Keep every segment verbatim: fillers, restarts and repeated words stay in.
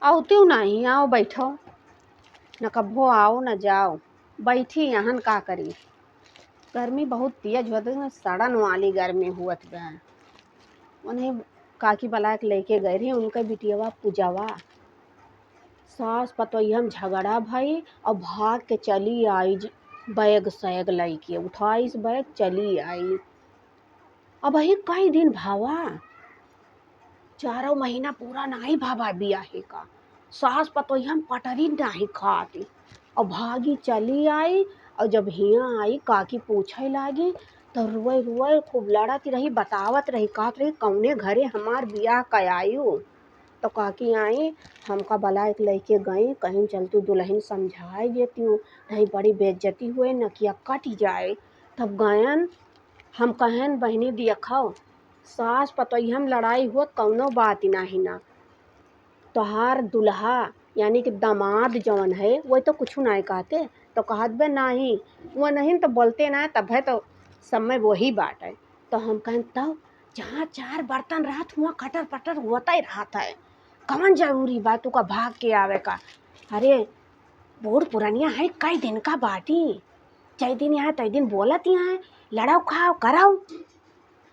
आवतिउ नाहीं, आओ बैठो, न कब्बो आओ न जाओ, बैठी यहन का करी। गर्मी बहुत तेज होत बा, सड़न वाली गर्मी होत बा। उन्हें काकी बलाय के लइके गए रही, उनके बिटियवा पूजवा। सास पतोहिया में झगड़ा भई अउर भाग के चली आई, ज-, बैग सैग लइके उठाइस बैग चली आई। अबहीं कई दिन भवा, चारौ महीना पूरा नाहीं भवा बियाहे का, सास पतोहिया में पटरी नाहीं खाती। अउर भागी चली आई, अउर जब हियाँ आई, काकी पूछे लागी, त रोए रोए खूब लड़त रही, बतावत रही, कहत रही, "कउने घरे हमार बियाह कयायु?" त काकी आई, हमका बलाय के लइके गई, कहिन, "चल तू दुलहिन समझाइ देतिउ, नहीं बड़ी बेइज्जती होए, नकिया कटि जाए।" तब गयन, हम कहेन, "बहिनी देखउ, सास पतोहिया में लड़ाई होत कउनो बात नाहीं ना, तोहार दुलहा यानी कि दमाद जउन है, वही तो कुछु नाहीं कहते।" तो कहत बे, "नाहीं, वो नहीं तो बोलते ना, तब है तो समय वही बात है।" तो हम कहेन, "तब जहाँ चार बर्तन रहत, हुआँ खटर पटर होतै रहत है, कवन जरूरी बा तू का भाग के आवे का? अरे, बूढ़ पुरनिया है, कई दिन का बाटी, जै दिन यहाँ तै दिन बोलत यहाँ है, लड़ाओ खाओ कराओ।"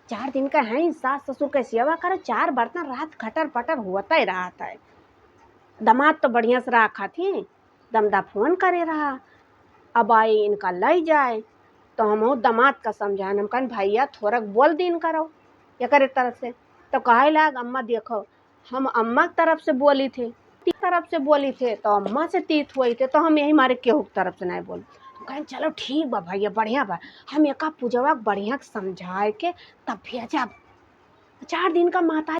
चार दिन का है, सास ससुर के सेवा करो, चार बर्तन रहत खटर पटर होतै रहत है। दमाद तो बढ़िया से राखा थी, दमदा फोन करे रहा, अब आई इनका लई जाए। तो हमहू दमाद का समझाएन, हम कहन, "भैया थोरक बोल दीन करो एकरे तरफ से।" तो कहे लाग, "अम्मा देखो, हम अम्मा के तरफ से बोली थे, ती तरफ से बोली थे, तो अम्मा से तीत हुई थे, तो हम यही मारे केहू के तरफ से नहीं बोली।" हम कहेन, "चलो ठीक बा भैया, बढ़िया बा, हम एका पूजवा के बढ़िया के समझाए के तब भेजब।" चार दिन का माता